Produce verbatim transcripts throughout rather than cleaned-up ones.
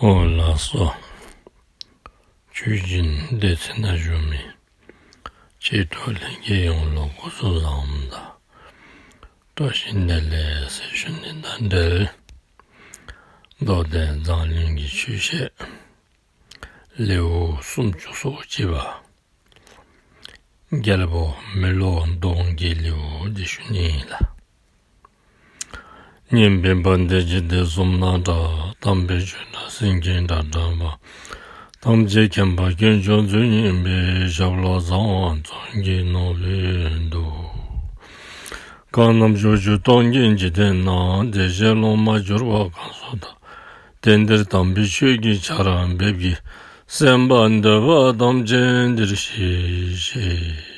ཨོ་ལགས་སོ། ཆོས་སྦྱིན་སྡེ་ཚན་ནང་བཞུགས་མི་ཆེ་མཐོ་ལྷན་རྒྱས་ཡོངས་ལུ་སྐུ་གཟུགས་བཟང་པོ་དང་བཀྲ་ཤིས་བདེ་ལེགས་ཟེར་ཞུ་ནི་དང་འབྲེལ། མདོ་སྡེ་མཛངས་བླུན་གྱི་ཆོས་བཤད་ལེའུ་སུམ་ཅུ་སོ་གཅིག་པ། རྒྱལ་པོ་མེ་ལོང་གདོང་གི་ལེའུ་འདི་ཞུ་ནི་ལགས། སྙན་པའི་བ་དན་འཇིག་རྟེན་གསུམ་ན་གྲགས། དམ་པའི་ཆོས་སྒྲ་སེང་གེའི་སྒྲ་བསྒྲགས་པ། ཐམས་ཅད་མཁྱེན་པ་དཀོན་མཆོག་མཛོད་བརྙེས་པའི། ཞབས་ལ་ཚངས་དབང་བཙན་གྱི་ནོར་བུས་འདུད། གང་རྣམས་ཕྱོགས་བཅུ་སྟོང་གི་འཇིག་རྟེན་ན། བདེ་གཤེགས་སློབ་མར་གྱུར་པ་གང་སུ་དག། དེང་འདིར་དམ་པའི་ཆོས་ཀྱི་ཆར་འབེབས་ཀྱིས། གསན་པར་འདོད་པ་ཐམས་ཅད་འདིར་གཤེགས་ཤིག།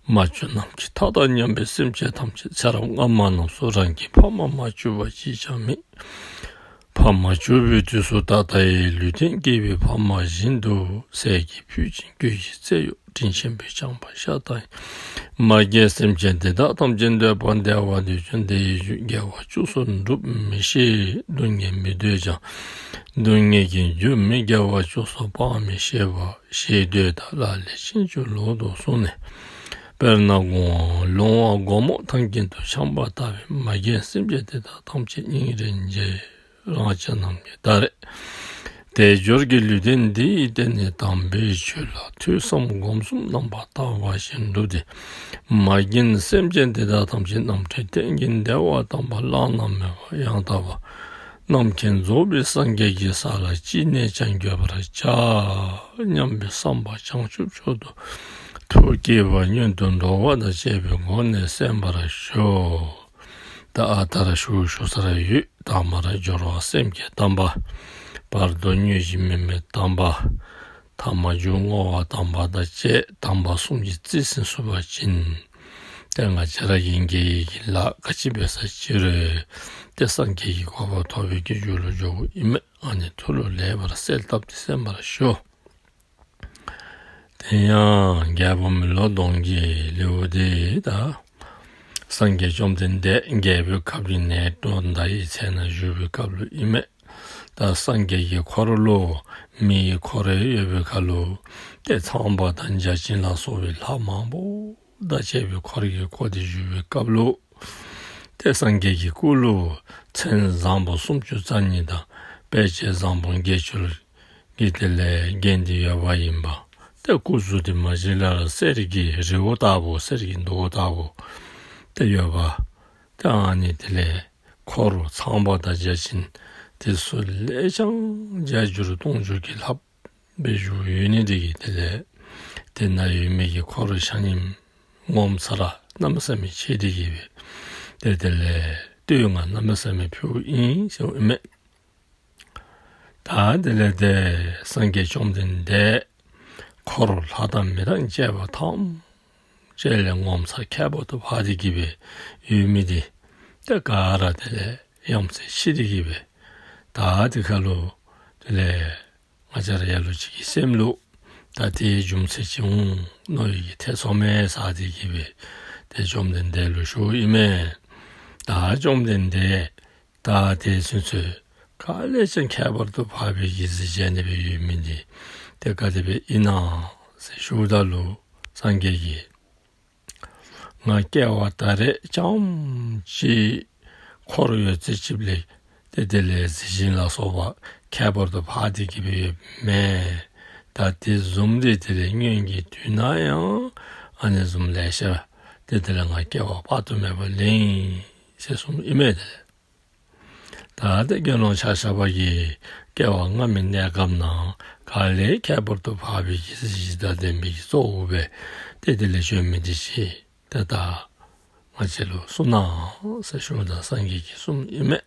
མ་གྱུར་ནམ་མཁའི་མཐའ་དང་མཉམ་པའི་སེམས་ཅན་ཐམས་ཅད་ཚེ་རབས་སྔ་མ་རྣམས་སུ་རང་གི་ཕ་མ་མ་གྱུར་པ་གཅིག་ཀྱང་མེད། ཕ་མ་གྱུར་པའི་དུས་སུ་ད་ལྟའི་ལུས་རྟེན་བསྐྱེད་པའི་ཕ་མ་བཞིན་དུ་ཟས་ཀྱི་ཕུད་ཅིང་གོས་ཀྱི་རྩེ་གཡོགས། དྲིན་ཆེན་པོས་བསྐྱངས་པ་ཤ་སྟག་ཡིན། མ་རྒན་སེམས་ཅན་དེ་དག་ཐམས་ཅད་འདོད་པ་བདེ་བ་འདོད་ཀྱང་བདེ་བའི་རྒྱུ་དགེ་བ་བཅུ་སོགས་སྒྲུབ་མི་ཤེས། སྡུག་བསྔལ་མི་འདོད་ཀྱང་སྡུག་བསྔལ་གྱི་རྒྱུ་མི་དགེ་བ་བཅུ་སོགས་སྤང་མི་ཤེས་པ། ཞེ་འདོད་དང་ལག་ལེན་ཕྱིན་ཅི་ལོག་ཏུ་སོང་ནས། དཔེར་ན་དགོང་ལོང་བ་སྒོ་མོ་ཐང་དཀྱིལ་དུ་འཁྱམས་པ་ལྟ་བུའི་མ་རྒན་སེམས་ཅན་དེ་དག་ཐམས་ཅད་སྙིང་རེ་རྗེ། རང་ཅག་རྣམས་ཀྱིས་ད་རེས་དལ་འབྱོར་གྱི་ལུས་རྟེན་འདི་ཡི་སྟེང་ནས་དམ་པའི་ཆོས་ལ་ཐོས་བསམ་སྒོམ་གསུམ་རྣམ་པར་དག་པ་ཞིག་བསྒྲུབས་ཏེ། མ་རྒན་སེམས་ཅན་དེ་དག་ཐམས་ཅད་རྣམ་འཕྲུལ་རྟེན་གྱི་བདེ་བ་དམ་པ་བླ་ན་མེད་པ་ཡང་དག་པ་རྣམ་མཁྱེན་རྫོགས་པའི་སངས་རྒྱས་ཀྱི་ས་ལ་ཅི་ནས་ཀྱང་འགོད་པར་བྱ་སྙམ་པའི་བསམ་པ་བྱང་ཆུབ་མཆོག་ཏུ་ཐུགས་བསྐྱེད་པ་སྔོན་དུ་འགྲོ་བ་དང་བཅས་པའི་སྒོ་ནས་གསན་པར་ཞུ། ད་ཨ་རྟག་ར་ཞུ་ཞུ་ས་ར་ཡོད། དང་པ་ར་སྦྱོར་བ་སེམས་བསྐྱེད་དམ་པ། བར་དུ་དངོས་གཞི་མི་དམིགས་དམ་པ། ཐ་མ་མཇུག་བསྔོ་བ་དམ་པ་དང་བཅས་དམ་པ་གསུམ་གྱིས་རྩིས་ཟིན་ཚུགས་པ་ཅིན། ཏེ་ང་བཅས་ར་གི་དགེ་བའི་གི་ལཱ་ག་ཅི་འབད་ས་ཅི་རུང་ཏེ་སངས་རྒྱས་ཀྱི་གོ་འཕང་ཐོབ་པའི་གི་རྒྱུ་ལུ་འགྱོཝ་ཨིན་མས། ཨ་ནི་ཐུགས་ལུ་ལེགས་པར་གསལ་བཏབ་སྟེ་གསན་པར་ཞུ། དེ་ཡང་རྒྱལ་པོ་མེ་ལོང་གདོང་གི་ལེའུ་འདི་ད་སངས་རྒྱས་བཅོམ་ལྡན་འདས་རྒྱལ་པོའི་ཁབ་ཀྱི་ནཻ་ཊཱིཀ་ཟླ་བའི་ཚལ་ནང་བཞུགས་པའི་སྐབས་ལུ་ཨིན་མས། ད་སངས་རྒྱས་ཀྱི་འཁོར་ལུ་མིའི་འཁོར་ཡོད་པའི་ཁར་ལུ་ཏེ་ཚངས་པ་དང་བརྒྱ་བྱིན་ལ་སོགས་པའི་ལྷ་མང་པོ་དང་བཅས་པའི་འཁོར་གྱིས་བསྐོར་ཏེ་བཞུགས་པའི་སྐབས་ལུ། ཏེ་སངས་རྒྱས་ཀྱི་སྐུ་ལུ་མཚན་བཟང་པོ་སུམ་ཅུ་རྩ་གཉིས་དང་དཔེ་བྱད་བཟང་པོ་བརྒྱད་ཅུ་གིས་དེ་ལས་བརྒྱན་ཏེ་ཡོདཔ་ཨིན་པས། ཏེ་སྐུ་གཟུགས་འདི་མ་གཞི་ལས་ར་གསེར་གྱི་རི་བོ་ལྟ་བུ་གསེར་གྱི་མདོག་ལྟ་བུ་ཏེ་ཡོདཔ། ཏེ་ཨ་ནི་དེ་ལས་འཁོར་ཚངས་པ་དང་བརྒྱ་བྱིན་དེ་ཚུ་ལས་ཀྱང་བརྒྱ་འགྱུར་སྟོང་འགྱུར་གྱིས་ལྷག་སྦེ་བཞུགས་ཡོད་ནི་དེ་གིས་དེ་ལས་དེ་ནང་ཡོད་མི་གི་འཁོར་ཆ་མཉམ་ངོ་མཚར་ར་གནམ་མེད་ས་མེད་ཆེ་དེ་གིས་སྦེ་ཏེ་དེ་ལས་བསྟོད་བསྔགས་གནམ་མེད་ས་མེད་ཕུལཝ་ཨིན་ཟེརཝ་ཨིན་མས། ད་དེ་ལས་ཏེ་སངས་རྒྱས་བཅོམ་ལྡན་འདས་འཁོར་ལྷ་དང་མི་དང་བཅས་པ་ཐམས་ཅད་ལས་ངོ་མཚར་ཁྱད་པར་དུ་འཕགས་ཏེ་གིས་སྦེ་ཡོད་མི་དེ་ཏེ་ག་ར་དེ་ལས་ཡ་མཚན་ཆེ་དེ་གིས་སྦེ་ད་དེ་ཁར་ལུ་དེ་ལས་ང་བཅས་ར་ལ་ལུ་ཅིག་གི་སེམས་ལུ་ད་དེའི་རྒྱུ་མཚན་ཅིག་འོང་མནོ་བའི་གི་ཐེ་ཚོམ་ཟ་སྟེ་གིས་སྦེ་ཏེ་བཅོམ་ལྡན་འདས་ལུ་ཞུཝ་ཨིན་མས། ད་བཅོམ་ལྡན་འདས་ད་དེ་ཚུན་ཚོད་ག་ལས་ཀྱང་ཁྱད་པར་དུ་འཕགས་པའི་གི་གཟི་བརྗིད་ནི་སྦེ་ཡོད་མི་འདི་ཏེ་ག་དེ་སྦེ་ཨིན་ན་ཟེར་ཞུཝ་ད་ལུ་སངས་རྒྱས་ཀྱིས་ང་སྐྱེ་བ་ད་རེས་རྐྱངམ་ཅིག་འཁོར་ཡོད་ཚད་ཅིག་ལས་ཏེ་དེ་ལས་གཟི་བྱིན་ལ་སོགས་པ་ཁྱད་པར་དུ་འཕགས་ཏེ་གིས་སྦེ་ཡོདཔ་མས། ད་དེ་བཟུམ་དེ་དེ་ལས་སྔོན་གྱི་དུས་ན་ཡང་ཨ་ནི་བཟུམ་ལེ་ཤ་ཏེ་དེ་ལས་ང་སྐྱེ་བ་དཔག་ཏུ་མེད་པ་ལེན་ཟེར་གསུངམ་ཨིན་མས། དེ་ལས་ད་ཏེ་དགེ་སློང་ཆ་ཁྱབ་ཀྱིས་སྐྱེ་བ་སྔ་མའི་གནས་སྐབས་ནང་ག་ལས་ཁྱད་པར་དུ་འཕགས་པའི་གི་གཟི་བརྗིད་དང་ལྡན་པའི་གི་གཙོ་བོ་སྦེ་ཏེ་དེ་ལས་བྱོན་མི་དེ་ཅིག་ཏེ་ད་ང་བཅས་ལུ་གསུང་གནང་ཟེར་ཞུཝ་ད་སངས་རྒྱས་ཀྱིས་གསུངམ་ཨིན་མས།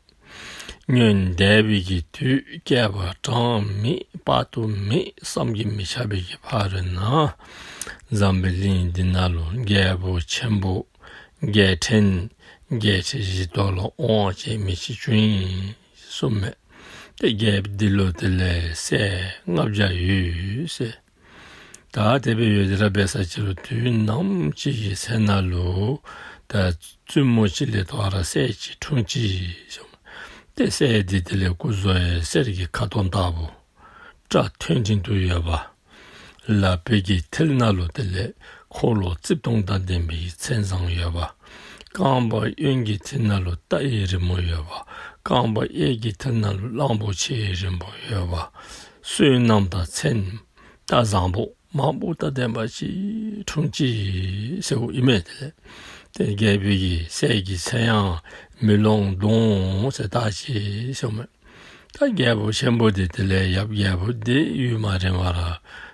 སྔོན་འདས་པའི་གི་དུས་བསྐལ་པ་གྲངས་མེད་དཔག་ཏུ་མེད་བསམ་གྱིས་མི་ཁྱབ་པའི་གི་ཕ་རོལ་ན་འཛམ་བུའི་གླིང་འདི་ནང་ལུ་རྒྱལ་པོ་ཆེན་པོ་རྒྱལ་ཕྲན་བརྒྱད་ཁྲི་བཞི་སྟོང་ལུ་དབང་བྱེད་མི་ཅིག་བྱུང་ཡི་གསུངམ་མས། ཏེ་རྒྱལཔོ་འདི་ལུ་དེ་ལས་སྲས་ལྔ་བརྒྱ་ཡོད་ཟེར། ད་དེ་སྦེ་ཡོད་དེ་ར་འབད་ས་ཅིག་ལུ་དུས་ནམ་ཅིག་གི་ཚེ་ན་ལུ་ད་བཙུན་མོ་ཅིག་ལས་ཐོ་ར་སྲས་ཅིག་འཁྲུངས་ཅི་ཟེར། ཏེ་སྲས་འདི་དེ་ལས་སྐུ་གཟུགས་གསེར་གྱི་ཁ་དོག་ལྟ་བུ་སྐྲ་མཐོན་མཐིང་དུ་ཡོད་པ། ལག་པའི་གི་མཐིལ་ནང་ལུ་དེ་ལས་འཁོར་ལོ་རྩིབས་སྟོང་དང་ལྡན་པའི་མཚན་བཟང་ཡོད་པ། རྐང་པ་གཡོན་གྱི་མཐིལ་ནང་ལུ་རྟ་ཡི་རི་མོ་ཡོད་པ། རྐང་པ་གཡས་ཀྱི་མཐིལ་ནང་ལུ་གླང་པོ་ཆེའི་རི་མོ་ཡོད་པ། བསོད་ནམས་དང་མཚན་རྟགས་བཟང་པོ་མང་པོ་དང་ལྡན་པ་ཅིག་འཁྲུངས་ཅི་ཟེརཝ་ཨིན་མས། དེ་ལས་ཏེ་རྒྱལ་པོའི་གི་སྲས་ཀྱི་མཚན་ཡང་མེ་ལོང་གདོང་ཟེར་བཏགས་ཅི་ཟེརཝ་མས། ད་རྒྱལ་པོ་ཆེན་པོ་འདི་དེ་ལས་ཡབ་རྒྱལ་པོ་འདི་ཡུན་མ་རིང་བར་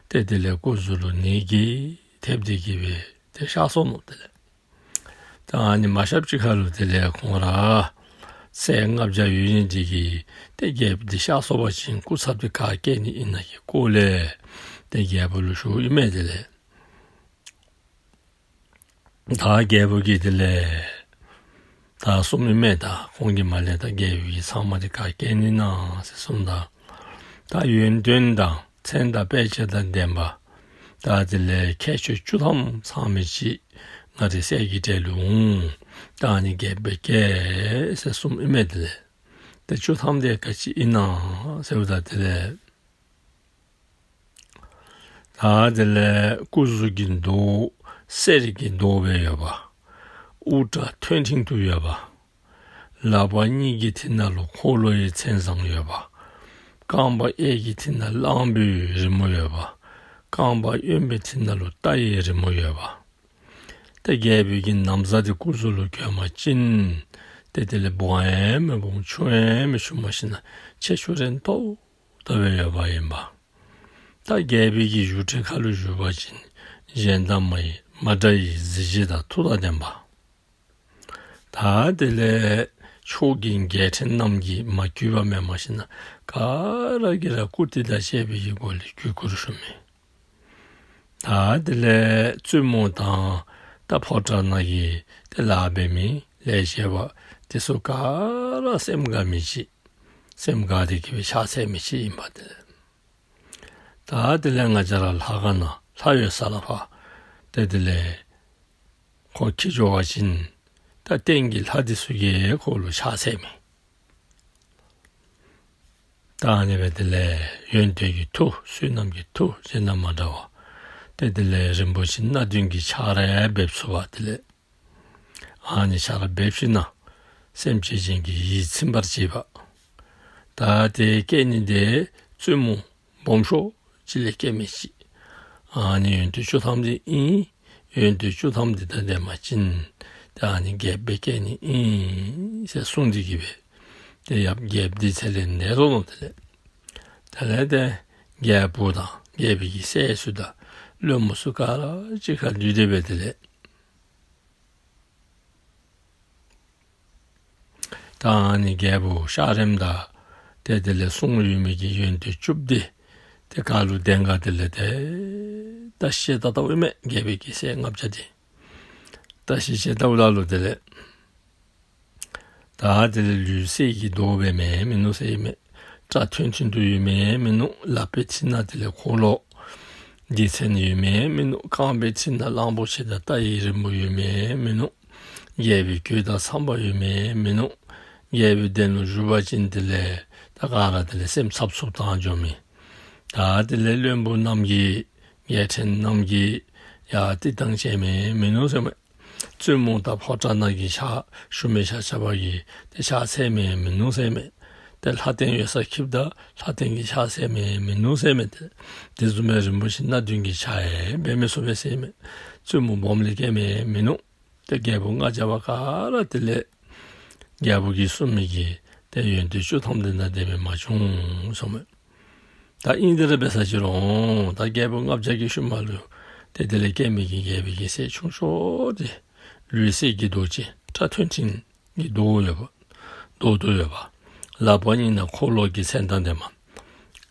ཏེ་དེ་ལས་སྐུ་གཟུགས་ལུ་ནད་ཀྱིས་ཐེབས་ཏེ་གི་སྦེ་ཏེ་གཤགས་སོ་ནུག། དེ་ལས་ད་ཨ་ནི་མ་གཤགསཔ་ཅིག་ཁར་ལུ་དེ་ལས་ཁོང་ར་སྲས་ལྔ་བརྒྱ་ཡོད་ནི་འདི་གིས་ཏེ་རྒྱལཔོ་འདི་གཤགས་སོང་པ་ཅིན་སྐུ་ཚབ་འདི་ག་བསྐྱལ་ནི་ཨིན་ན་གི་སྐོར་ལས་ཏེ་རྒྱལ་པོ་ལུ་ཞུཝ་ཨིན་མས། དེ་ལས་ད་རྒྱལ་པོ་གིས་དེ་ལས་ད་གསུངམ་ཨིན་མས། ད་ཁོང་གིས་མར་ལས་ད་རྒྱལ་པོ་གིས་ཚབ་མ་འདི་ག་བསྐྱལ་ནི་ཨིན་ན་ཟེར་གསུངམ་ད། ད་ཡོན་ཏན་དང་མཚན་དང་དཔེ་བྱད་དང་ལྡན་པ། ད་དེ་ལས་ཁྱད་ཆོས་བཅུ་ཐམ་ཚང་མི་ཅིག་ང་རའི་སྲས་ཀྱི་གྲལ་ལུ་འོང་། ད་ཨ་ནི་རྒྱལཔོ་སྦེ་བསྐྱལ་ཟེར་གསུངམ་ཨིན་མས། དེ་ལས་ཏེ་བཅུ་ཐམ་འདི་ག་ཅི་ཨིན་ན་ཟེརཝ་ད་དེ་ལས་ད་དེ་ལས་སྐུ་གཟུགས་ཀྱི་མདོག་གསེར་གྱི་མདོག་སྦེ་ཡོད་པ། དབུ་སྐྲ་མཐོན་མཐིང་དུ་ཡོད་པ། ལག་པ་གཉིས་ཀྱི་མཐིལ་ནང་ལུ་འཁོར་ལོ་ཡི་མཚན་བཟང་ཡོད་པ། རྐང་པ་གཡས་ཀྱི་མཐིལ་ནང་གླང་པོའི་རི་མོ་ཡོད་པ། རྐང་པ་གཡོན་པའི་མཐིལ་ནང་ལུ་རྟ་ཡི་རི་མོ་ཡོད་པ། ཏེ་རྒྱལ་པོའི་གི་ན་བཟའ་འདི་སྐུ་གཟུགས་ལུ་གྱོན་པ་ཅིན་ཏེ་དེ་ལས་སྦོམ་ཡང་མི་སྦོམ་ཆུང་ཡང་མི་ཆུང་མ་ཤེས་ན་ཆེ་ཆུང་རན་ཏོག་ཏོ་སྦེ་ཡོདཔ་ཨིན་པས། ད་རྒྱལ་པོའི་གི་བཞུགས་ཁྲི་ཁར་ལུ་བཞུགས་པ་ཅིན་གཞན་དང་མ་ཡི་མ་འདྲ་བའི་གཟི་བརྗིད་དང་མཐུ་དང་ལྡན་པ། ད་དེ་ལས་ཕྱོགས་ཀྱི་རྒྱལ་ཕྲན་རྣམས་ཀྱིས་མ་གུས་པ་མེན་མ་ཤེས་ན་ག་ར་གིས་ར་བཀུར་སྟི་དང་བཅས་པའི་གི་སྒོ་ལས་གུས་བཀུར་ཞུ་མི། ད་དེ་ལས་བཙུན་མོ་དང་ད་ཕོ་བྲང་ནང་གི་ཏེ་ལཱ་འབད་མི་ལས་བྱེདཔ་དེ་ཚུ་ག་ར་སེམས་དགའ་མི་ཅིག་སེམས་དགའ་སྟེ་གི་སྦེ་ཕྱག་འཚལ་མི་ཅིག་ཨིན་པས། དེ་ལས་ད་དེ་ལས་ང་བཅས་ར་ལྷ་ཁང་ནང་ལྷ་ཡོད་ས་ལུ་ཕར་ཏེ་དེ་ལས་ཁོ་འཁྱིད་འགྱོ་བ་ཅིན་ད་སྟེང་གི་ལྷ་འདི་ཚུ་གིས་ཁོ་ལུ་ཕྱག་འཚལ་མི། ད་ཨ་ནི་སྦེ་དེ་ལས་ཡོན་ཏན་གྱི་མཐུ་བསོད་ནམས་ཀྱི་མཐུ་གཞན་དང་མ་འདྲ་བ། ཏེ་དེ་ལས་རིན་པོ་ཆེ་སྣ་བདུན་གྱི་ཆར་ཡང་འབེབས་ཚུགས་པ། དེ་ལས་ཨ་ནི་ཆར་འབེབས་ཞིནམ་ན་སེམས་ཅན་གྱི་ཡིད་ཚིམ་པར་བྱེད་པ། ད་དེ་བསྐྱལ་ནི་དེ་བཙུན་མོ་སྦོམ་ཤོས་ཅིག་ལས་བསྐྱལ་མི་ཅིག། ཨ་ནི་ཡོན་ཏན་བཅུ་ཐམ་འདི་ཨིན། ཡོན་ཏན་བཅུ་ཐམ་འདི་དང་ལྡན་པ་ཅིན་ཏེ་ཨ་ནི་རྒྱལཔོ་སྦེ་བསྐྱལ་ནི་ཨིན་ཟེར་གསུངས་ཏེ་གི་སྦེ་ཏེ་ཡབ་རྒྱལཔོ་འདི་ཚེ་ལས་འདས་སོ་ནུག། དེ་ལས་དེ་ལས་ཏེ་རྒྱལ་པོ་དང་རྒྱལ་པོའི་གི་སྲས་ཚུ་དང་བློན་པོ་ཚུ་ག་ར་གཅིག་ཁར་འདུས་ཏེ་སྦེ་དེ་ལས་ད་ཨ་ནི་རྒྱལ་པོ་གཤགས་རནམ་ད་ཏེ་དེ་ལས་གསུངས་ཡོད་མི་གི་ཡོན་ཏན་བཅུ་པོ་འདི་ཏེ་ག་ལུ་ལྡན་ག་དེ་ལས་ཏེ་བརྟག་ཞིབ་བྱས་བལྟཝ་ཨིན་མས། རྒྱལ་པོའི་གི་སྲས་ལྔ་བརྒྱ་འདི་བརྟག་ཞིབ་བྱས་བལྟཝ་ད་ལུ་དེ་ལས་ད་དེ་ལས་ལུས་གསེར་གྱི་མདོག་སྦེ་མེན་མིན་ནུག་ཟེར་ཨིན་མས། སྐྲ་མཐོན་མཐིང་དུ་ཡོད་མི་མིན་ནུག། ལག་པའི་མཐིལ་ནང་དེ་ལས་འཁོར་ལོ་གི་མཚན་ཡོད་མི་མིན་ནུག། རྐང་པའི་མཐིལ་ནང་གླང་པོ་ཆེ་དང་རྟ་ཡི་རི་མོ་ཡོད་མི་མིན་ནུག། རྒྱལ་པོའི་གོས་དང་ཚངས་པ་ཡོད་མི་མིན་ནུག། རྒྱལ་པོའི་གདན་ལུ་བཞུགས་པ་ཅིན་དེ་ལས་ད་ག་ར་དེ་ལས་སེམས་འཚབ་འཚུབ་བཏང་འགྱོ་མི། ད་དེ་ལས་བློན་པོ་རྣམས་ཀྱིས་རྒྱལ་ཕྲན་རྣམས་ཀྱིས་ཡར་བསྟི་སྟང་བྱེད་མི་མིན་ནུག་ཟེར་མས། བཙུན་མོ་དང་ཕོ་བྲང་ནང་གི་ཕྱག་ཞུ་མི་ཕྱག་ཕྱག་པ་གིས་ཏེ་ཕྱག་འཚལ་མི་མིན་ནུག་ཟེར་མས། ཏེ་ལྷ་རྟེན་ཡོད་སར་འཁྱིདཔ་ད་ལྷ་རྟེན་གྱིས་ཕྱག་འཚལ་མི་མིན་ནུག་ཟེར་མས། ཏེ་དེ་བཟུམ་མའི་རིན་པོ་ཆེ་སྣ་བདུན་གྱི་ཆར་ཡང་འབེབས་མི་ཚུགས་པས་ཟེར་མས། བཙུན་མོ་སྦོམ་ལས་བསྐྱལ་མི་མིན་ནུག། ཏེ་རྒྱལ་པོ་ལྔ་བརྒྱ་པ་ག་ར་དེ་ལས་རྒྱལ་པོ་གིས་གསུངས་མི་གི་ཏེ་ཡོན་ཏན་བཅུ་ཐམ་དེ་ནང་ལྡན་མི་མ་བྱུང་གསུངས་མས། ད་ཨིན་དེ་ར་འབད་ས་ཅི་རུང་ད་རྒྱལ་པོ་ལྔ་བརྒྱ་གི་ཤུལ་མ་ལུ་ཏེ་དེ་ལས་བསྐྱལ་མི་གི་རྒྱལ་པོའི་གི་སྲས་ཆུང་ཤོས་དེ་ལུས་གསེར་གྱི་མདོག་ཅན་སྐྲ་མཐོན་མཐིང་གི་མདོག་ཡོདཔ་མདོག་ཏོ་ཡོདཔ། ལག་པ་གཉིས་ནང་འཁོར་ལོ་གི་མཚན་དང་ལྡནམ།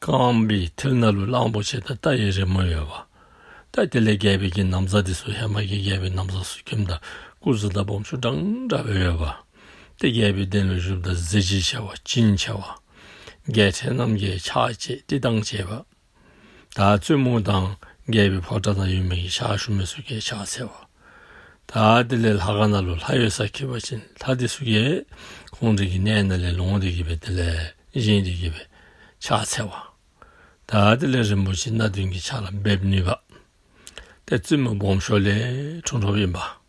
རྐང་པའི་མཐིལ་ནང་ལུ་གླང་པོ་ཆེ་དང་རྟ་ཡི་རི་མོ་ཡོདཔ། ད་དེ་ལས་རྒྱལ་པོའི་གི་ན་བཟའ་འདི་ཚུ་ཧེ་མ་གི་རྒྱལ་པོའི་ན་བཟའ་ཚུ་གྱོནམ་ད་སྐུ་གཟུགས་དང་སྦོམ་ཆུང་འདྲན་འདྲ་སྦེ་ཡོདཔ། ཏེ་རྒྱལ་པོའི་གདན་ལུ་བཞུགསཔ་ད་གཟི་བརྗིད་ཆེ་བ་བྱིན་ཆེ་བ། རྒྱལ་ཕྲན་རྣམས་ཀྱིས་ཕྱག་བྱས་བསྟི་སྟང་བྱེད་པ། ད་བཙུན་མོ་དང་རྒྱལ་པོའི་ཕོ་བྲང་ནང་ཡོད་མི་གི་ཕྱག་ཞུ་མི་ཚུ་གིས་ཕྱག་འཚལ་བ། ད་དེ་ལས་ལྷ་ཁང་ནང་ལུ་ལྷ་ཡོད་སར་འཁྱིད་པ་ཅིན་ལྷ་དེ་ཚུ་གིས་ཁོང་རའི་གི་གནས་ནང་ལས་ལོང་སྟེ་གི་སྦེ་དེ་ལས་བཞེངས་ཏེ་གི་སྦེ་ཕྱག་འཚལ་བ། ད་དེ་ལས་རིན་པོ་ཆེ་སྣ་བདུན་གྱི་ཆར་འབེབས་ནུས་པ། ཏེ་བཙུན་མོ་སྦོམ་ཤོས་ལས་འཁྲུངས་འཁྲུངསམ་ཨིན་པས།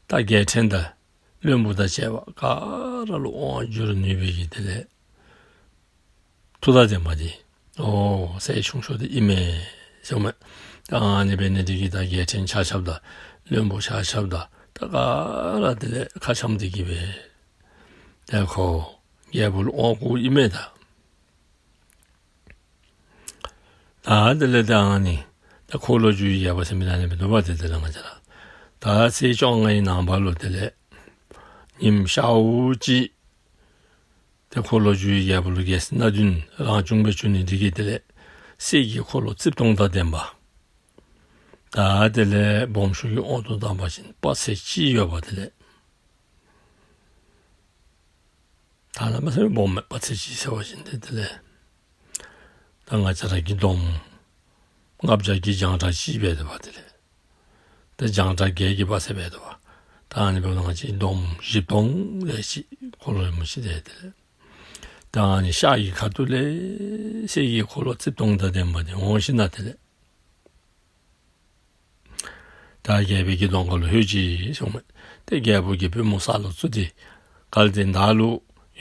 ད་རྒྱལ་ཕྲན་དང་བློན་པོ་དང་བཅས་པ་ག་ར་ལུ་དབང་བསྒྱུར་ནུས་པའི་གི་དེ་ལས་མཐུ་དང་ལྡན་པ་དེ། ཨོ་སྲས་ཆུང་ཤོས་དེ་ཨིན་མས་ཟེར་མས། ད་ཨ་ནི་འབད་ནི་དེ་གིས་ད་རྒྱལ་ཕྲན་ཆ་ཁྱབ་དང་བློན་པོ་ཆ་ཁྱབ་དང་ད་ག་ར་དེ་ལས་ཁ་འཆམ་སྟེ་གི་སྦེ་ཏེ་ཁོ་རྒྱལ་པོ་ལུ་དབང་བསྐུརཝ་ཨིན་མས་ད། ད་དེ་ལས་ད་ཨ་ནི་ད་འཁོར་ལོས་སྒྱུར་བའི་རྒྱལ་པོ་ཟེར་མི་ད་ཨ་ནི་སྦེ་འདུག་པ། ཏེ་དེ་ལས་ང་བཅས་ར་ད་ཚེས་བཅོ་ལྔའི་ནངས་པ་ལུ་དེ་ལས་ཉིམ་ཤརཝ་ཅིག་ཏེ་འཁོར་ལོས་སྒྱུར་བའི་རྒྱལ་པོ་ལུ་རྒྱལ་སྲིད་སྣ་བདུན་རང་བྱུང་སྦེ་བྱུང་ནི་དེ་གིས་དེ་ལས་གསེར་གྱི་འཁོར་ལོ་རྩིབས་སྟོང་དང་ལྡན་པ། ད་དེ་ལས་སྦོམ་ཤོས་ཀྱི་དབང་དུ་བཏང་བ་ཅིན་དཔག་ཚད་གཅིག་ཡོད་པ། དེ་ལས་ད་གནམ་མེད་ས་མེད་སྦོམ་མས། དཔག་ཚད་གཅིག་ཟེར་བ་ཅིན་ཏེ་དེ་ལས་ད་ང་བཅས་ར་གི་བསྡོམས་ལྔ་བརྒྱ་གི་རྒྱང་གྲགས་གཅིག་འབད་དོ་བ། དེ་ལས་ད་རྒྱང་གྲགས་བརྒྱད་ཀྱི་དཔག་ཚད་འབད་དོ་བ། ད་ཨ་ནི་འབདཝ་ད་ང་བཅས་བསྡོམས་བཞི་སྟོང་ལས་ཅིག་འཁོར་ལོ་རིན་པོ་ཆེ་དེ་དེ་ལས་ད་ཨ་ནི་ཤར་གྱི་ཁ་ཐུག་ལས་གསེར་གྱི་འཁོར་ལོ་རྩིབས་སྟོང་དང་ལྡན་པ་དེ་འོང་ཞིནམ་ལས་དེ་ལས་ད་རྒྱལ་པོའི་གི་གདོང་ཁ་ལུ་ལྷོད་ཅི་ཟེར་མས། ཏེ་རྒྱལ་པོ་གིས་པུས་མོ་ས་ལུ་བཙུགས་ཏེ་གལ་ཏེ་བདག་ལུ་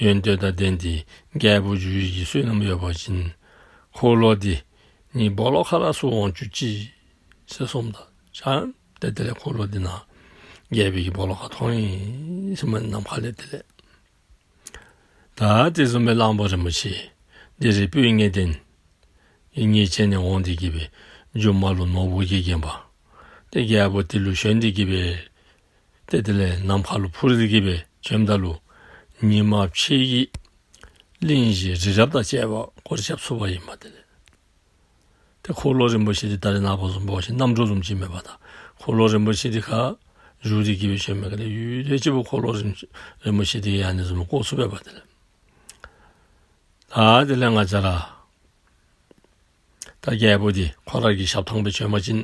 ཡོན་ཏན་དང་ལྡན་ཏེ་རྒྱལ་པོ་འགྱུར་བའི་གི་བསོད་ནམས་ཡོད་པ་ཅིན་འཁོར་ལོ་འདི་ངེའི་སྦོ་ལོགས་ཁར་ར་ཚུར་འོང་བཅུག་ཅིག་ཟེར་གསུངམ་ད། ད་ཏེ་དེ་ལས་འཁོར་ལོ་འདི་ནཱ་རྒྱལ་པོའི་གི་སྦོ་ལོགས་ཁར་ཐོན་ཡི་ཟེར་མས། ནམ་མཁའ་ལས་དེ་ལས། ད་དེ་བཟུམ་སྦེ་གླང་པོ་རིན་པོ་ཆེ་འདི་རི་སྤོས་ངད་ལྡན་ངད་ཅན་ནས་འོང་སྟེ་གི་སྦེ་མཇུག་མ་ལུ་ནོར་བུ་གིས་བརྒྱན་པ། ཏེ་རྒྱལ་པོ་དེ་ལུ་ཞོན་ཏེ་གི་སྦེ་ཏེ་དེ་ལས་ནམ་མཁའ་ལུ་འཕུར་ཏེ་གི་སྦེ་བྱོནམ་ད་ལུ་ཉི་མ་ཕྱེད་ཀྱིས་གླིང་བཞི་རི་རབ་དང་བཅས་པ་སྐོར་ར་རྐྱབ་ཚུགས་པ་ཨིན་པ། དེ་ལས་ཏེ་འཁོར་ལོ་རིན་པོ་ཆེ་འདི་ད་རེས་ནངས་པ་བཟུམ་འབད་བ་ཅིན་གནམ་གྲུ་བཟུམ་ཅིག་མེན་པར་ད་འཁོར་ལོ་རིན་པོ་ཆེ་འདི་ཁར་བཞུགས་ཏེ་གི་སྦེ་བྱོན་མི་ག་ལས་ཡུན་རིང་ཅིག་འཁོར་ལོ་རིན་རིན་པོ་ཆེ་འདི་ཨ་ནི་བཟུམ་བསྐོར་ཚུགས་པས་པ། དེ་ལས་ད་དེ་ལས་ང་བཅས་ར་ད་རྒྱལ་པོ་འདི་ཁོ་རའི་གི་ཞབས་ཐང་སྦེ་བྱོན་པ་ཅིན་